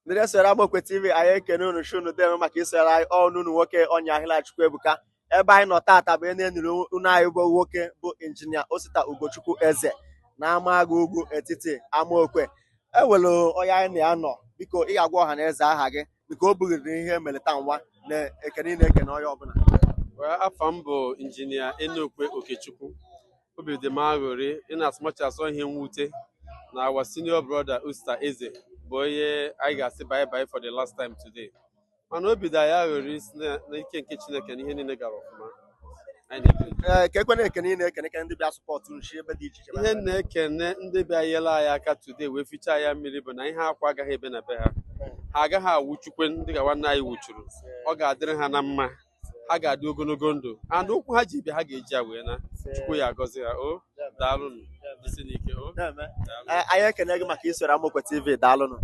Ndị na-esoro Amaokwe TV, anyị ekene unu, shi unu deme maka isoro anyị. Ọnụ unu nwoke ọnya ahịla Chukwuebuka. Ebe anyị nọ tata bụ enenuru unu anyị bụ nwoke bụ Injinia Osita Ugochukwu Eze na Amaga Ugwu Etiti Amaokwe. Ewelu onye anyị na ya nọ. Biko, ị ga-agwa ọha na eze aha gị, biko. O bughiri ihe meleta nwa na ekene ị na-ekene onye ọbụla. Well, afa m bụ Injinia Enokwe Okechukwu. Obi dị m aṅụrị in as much as ọ ihe mwute na our senior brother Osita Eze bụ onye anyị ga-asị bye bye for the last time today. Mana obi dị anyị aṅụrị si na ike nke Chineke na ihe niile gara ọfụma. Anyị na-ekele. Ee, ka ekwena ekene ị na-ekene ekene ndị bịa support unu shi ebe dị iche iche. Ihe m na-ekene ndị bịa nyere anyị aka today wee fichaa ya mmiri bụ na ihe akwa agaghị ebe na be ha. Ha agaghị awụchukwe ndị ka nwanne anyị wuchuru. Ọ ga-adịrị ha na mma. Ha ga-adị ogologo ndụ. And ụkwụ ha ji bịa, ha ga-eji ya wee na. Chukwu ya agọzi ha. O daalụnụ. Jisi n'ike o. Na-eme. Daalụ. Ee, anyị ekene gị maka isoro Amaokwe TV. Daalụnụ.